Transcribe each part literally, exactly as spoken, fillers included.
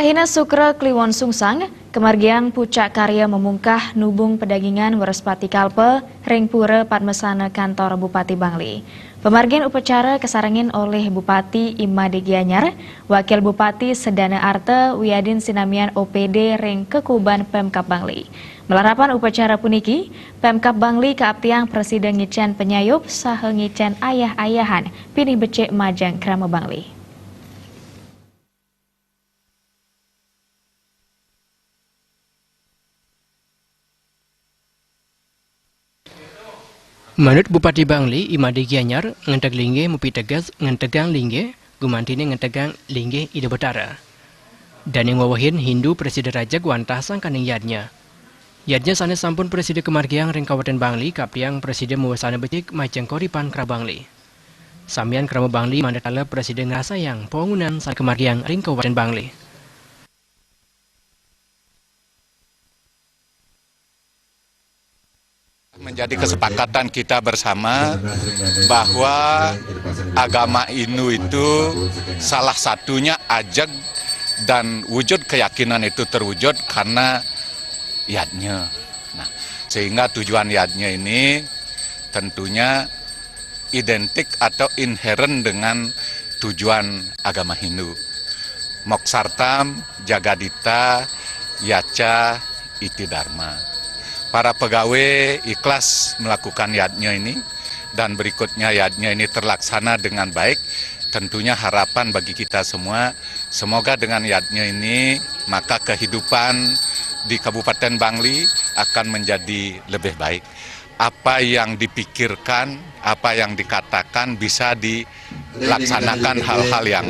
Hina Sukra Kliwon Sungsang, kamargiang pucak karya mamungkah nubung pedagingan Wraspati Kalpa ring Pura Padmasana Kantor Bupati Bangli. Pamargin upacara kasarengin olih Bupati I Made Gianyar, Wakil Bupati Sedana Arta wiadin sinamian O P D ring Kekuban Pemkab Bangli. Malarapan upacara puniki, Pemkab Bangli kaaptiang prasida ngicen panyayup saha ngicen ayah-ayahan pinih becik majeng krama Bangli. Manut Bupati Bangli, I Made Gianyar, ngenteg linggih mupiteges ngentegang linggih, gumantine ngentegang linggih Ida Betara. Daning wewehin Hindu prasida rajeg wantah sangkaning yadnya. Yadnya sane sampun prasida kamargiang ring Kabupaten Bangli, kaaptiang prasida mawasana becik majeng kauripan krama Bangli. Samian krama Bangli mangda taler prasida ngrasayang pawangunan sane kamargiang ring Kabupaten Bangli. Menjadi kesepakatan kita bersama bahwa agama Hindu itu salah satunya ajeg dan wujud keyakinan itu terwujud karena yadnya. Nah, sehingga tujuan yadnya ini tentunya identik atau inherent dengan tujuan agama Hindu. Moksartham, Jagadita, Yaca, Iti Dharma. Para pegawai ikhlas melakukan yadnya ini, dan berikutnya yadnya ini terlaksana dengan baik. Tentunya harapan bagi kita semua, semoga dengan yadnya ini, maka kehidupan di Kabupaten Bangli akan menjadi lebih baik. Apa yang dipikirkan, apa yang dikatakan bisa dilaksanakan hal-hal yang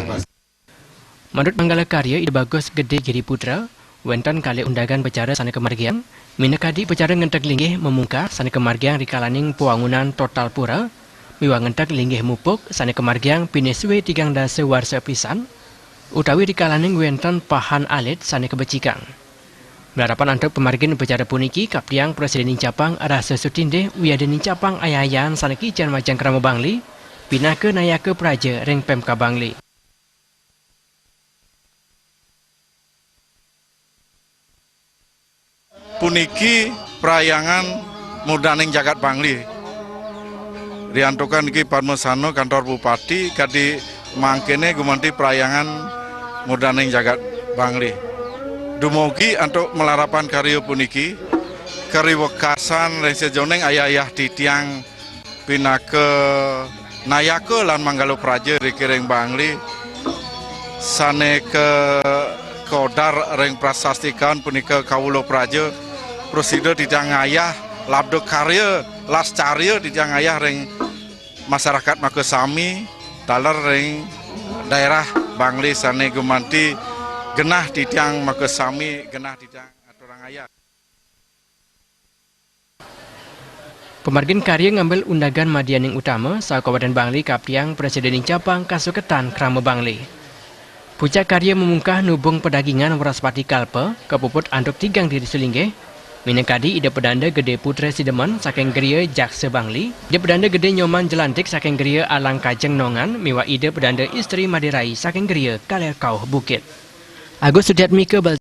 Manut manggala karya Ida Bagus Gede Giri Putra, wenten kalih undangan upacara sane kamargiang, minakadi upacara ngenteg linggih mamungkah sane kamargiang rikalaning pawangunan total pura, miwah ngenteg linggih mupuk sane kamargiang pinih suwe tigang dasa warsa pisan, utawi rikalaning wenten pahan alit sane kabecikang. Malarapan antuk pamargin upacara puniki, kaaptiang prasida nincapang rasa sutindih wiadin nincapang ayah-ayahan sane kicen majeng krama Bangli, pinaka nayaka praja ring Pemkab Bangli. Puniki prayangan murdaning jagat Bangli. Riantukan niki Padmasana Kantor Bupati kadi mangkene gumanti prayangan murdaning jagat Bangli. Dumugi antuk malarapan karya puniki, kariwekasan ring sajeroning ayah-ayah titiang pinaka nayaka lan manggala praja riki ring Bangli, sane ka kaudar ring prasastikan punika kawula praja, prasida titiang ngayah labda karya lascarya titiang ngayah ring masarakat makasami taler ring daerah Bangli sane gumanti genah titiang makasami genah titiang aturang ayah. Pamargin karya ngambil undangan madyaning utama, saha Kabupaten Bangli kaaptiang prasida nincapang kasuketan krama Bangli. Pucak karya mamungkah nubung pedagingan Wraspati Kalpa, kapuput antuk tigang diri sulinggih, minakadi Ida Pedanda Gede Putra Sidemen saking Gria Jaksa Bangli, Ida Pedanda Gede Nyoman Jelantik saking Gria Alang Kajeng Nongan, miwah Ida Pedanda Istri Madirai saking Gria Kaler Kauh Bukit. Agus Sudiatmika, Bal-